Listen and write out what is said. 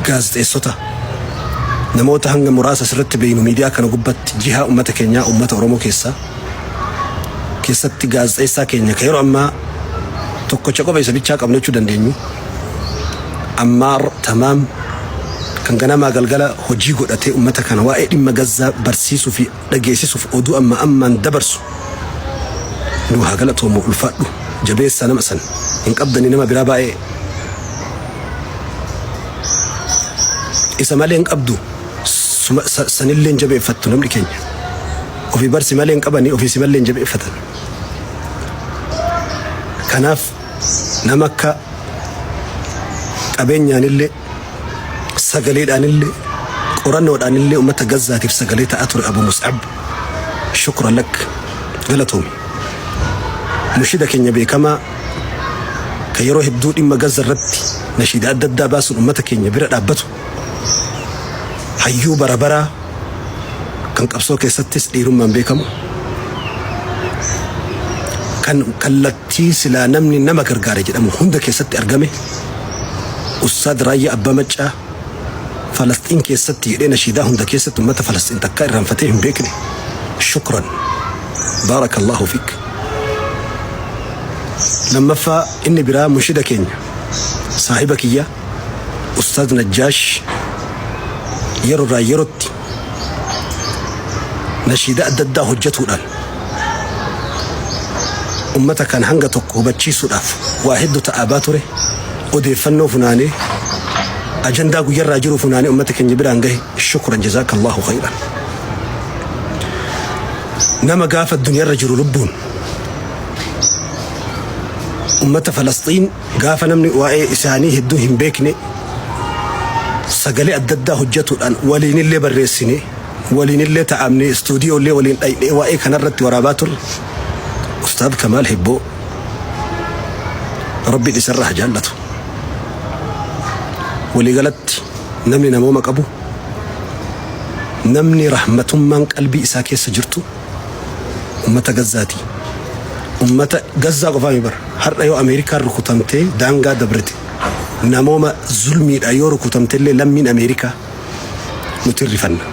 Gaazexeessota namoota hanga muraasa asirratti beeynu miidiyaa kana gubbatti jihaa ummata keenyaa ummata Oromoo keessaa keessatti gaazexeessaa keenya ka yeroo ammaa tokkocha qofa isa bichaa qabnu jechuu dandeenyu Ammaar Tamaam kan ganamaa galgala hojii godhatee ummata kana waa'ee dhimma Gazzaa barsiisuu fi dhageessisuuf oduu amma ammaan dabarsu nuu haa galatoomu ulfaadhu jabeessaa nama san hin qabdanii nama biraa baay'ee isa malee hin qabdu sanillee hin jabeeffattu namni keenya ofii barsi malee hin qabanii ofii si malee hin jabeeffatan kanaaf nama akka qabeenyaanillee sagaleedhaanillee qorannoodhaanillee uummata Gazzaatiif sagalee ta'aa ture Abu Mus'ab shukran lak galatoomi. Mushida keenya beekamaa kan yeroo hedduu dhimma Gazza irratti nashiida adda addaa baasuun uummata keenya bira dhaabbatu hayyuu bara baraa kan qabsoo keessattis dhiirummaan beekamu kan kallattii silaa namni nama gargaare jedhamu hunda keessatti argame Ustaad Raayyaa Abbaa Maccaa Falasxiin keessatti jedhee nashiidaa hunda keessatti ummata Falasxiin takkaa irraanfatee hin beekne shukran baarakallahu fiik. Lammaffaa inni biraa munshida keenya saahiba kiyya Ustaaz Najjaash yerorraa yerotti nashiidaa adda addaa hojjetuudhaan ummata kan hanga tokko hubachiisuudhaaf waa hedduu ta'aabaa ture odeeffannoo funaanee ajandaa guyyarraa jiru funaanee ummata keenya biraan gahe shukran jazaakallahu khayran. Nama gaafa addunyaarra jiru lubbuun ummata Falasxiin gaafa namni waa'ee isaanii hedduu hin beekne sagalee adda addaa hojjetuudhaan waliinillee barreessine waliinillee ta'amne istuudiyoollee waliin dhayne waa'ee kanarratti waraabaa turre Ustaad Kamaal Hibboo Rabbiin isarraa haa jaallatu. Waliigalatti namni namooma qabu namni rahmatummaan qalbii isaa keessa jirtu ummata Gazzaati. Ummata Gazzaa qofaa mi bara. Har'a yoo Ameerikaan rukutamtee daangaa dabrite namooma zulmiidha yoo rukutamte illee lammiin Ameerikaa nuti rifanna.